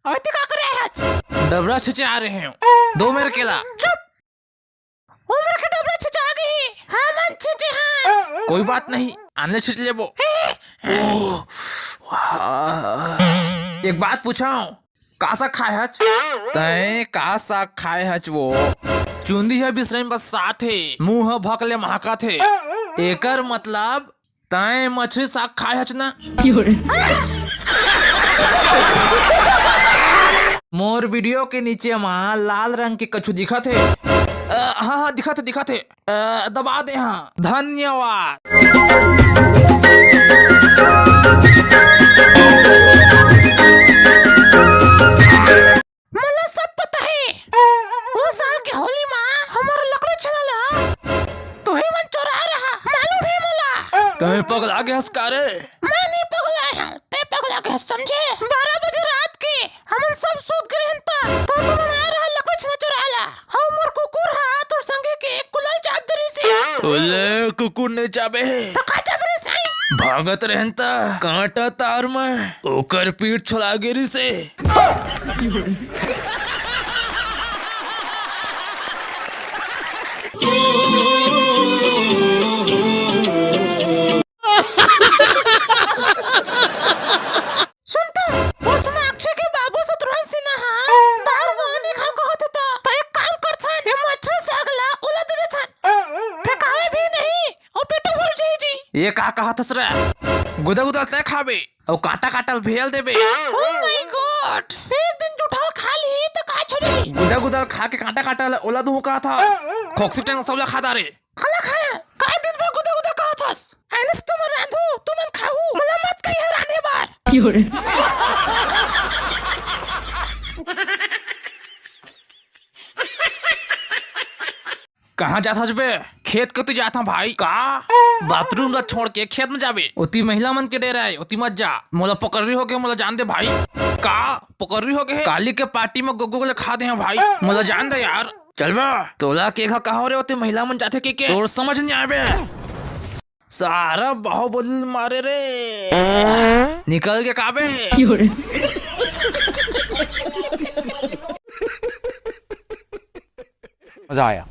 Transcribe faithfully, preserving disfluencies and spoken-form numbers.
अउ ते का करे हच? डबरा छिंचे आ रहे हंव। दो मेर केला। चुप। ओ मेर के डबरा छिंचा गे हे। हमन छिंचे हन। कोई बात नहीं, आने छिंच लेबो। ओह, वाह। एक बात पूछंव, का साग खाय हच? तंय का साग खाय हच वो? चुंदी ह बिसरई म बस्सात हे, मुंह ह भक ले महकत हे। एकर मतलब तंय मछरी साग खाय हच ना? मोर वीडियो के नीचे म लाल रंग के कछु दिखत हे? अ, हाँ, हाँ, दिखत हे, दिखत हे। अ, दबा दे हाँ। धन्यवाद। मोला सब पता हे। ओ साल के होली म हमर लकड़ी छेना ला तुही मन चोराय रहा, मालूम हे मोला। तंय पगला गे हस का रे? मैं नइ पगलाय हंव, तंय पगला गे हस, समझे? बारह बजे रात के हमन सब सुत गे रहेन त, त तुमन आय रहा लकड़ी छेना चोराय ला। अउ मोर कुकुर ह तोर संगी के कुला ल चाब दे रिहिसे। ओले, कुकुर नइ चाबे हे। त का चाबे रिहिसे? भागत रहेन त कांटा तार म ओकर पीठ छोला गे रिहिसे। सुन तो, वो सोनाक्षी के बाबू शत्रुघ्न सिन्हा ह दार वाइन नइ खांव कहत हे त, त एक काम करथन, ये मछरी साग ला ओला दे देथन। फेंकावे भी नहीं, अउ पेटो भर जाही जी। ये का कहत हस रे? गुदा गुदा तंय खाबे, अउ कांटा कांटा ल भेल देबे। Oh my God! एक दिन जुठल खा लिही त का हो जाही? गुदा गुदा ल खा के कांटा कांटा ल ओला दूहूं कहत हस? खोकसी टंग सबला खा डारे। काला खाय, काय दिन भर गुदा गुदा कहत हस? आने से तुमन रांधहू, तुमन खाहू, मोला मत कहिहा रांधे बर। कहाँ जात हस बे? खेत कति जात हंव भाई। का? बाथरूम ला छोड़ के खेत में जाबे? ओती महिला मन के डेरा हे, ओती मत जा। मोला पकर्री होगे, मोला जान दे भाई। का? पकर्री होगे हे? काली के पार्टी में गोगो ले खा दे हंव भाई। मोला जान दे यार। चल बा, तोला के घा कहां रे, ओती महिला मन जाथे के, के? तोर समझ नइ आबे। सारा बाहुबली मारे रे। निकल गे का बे? मजा आया।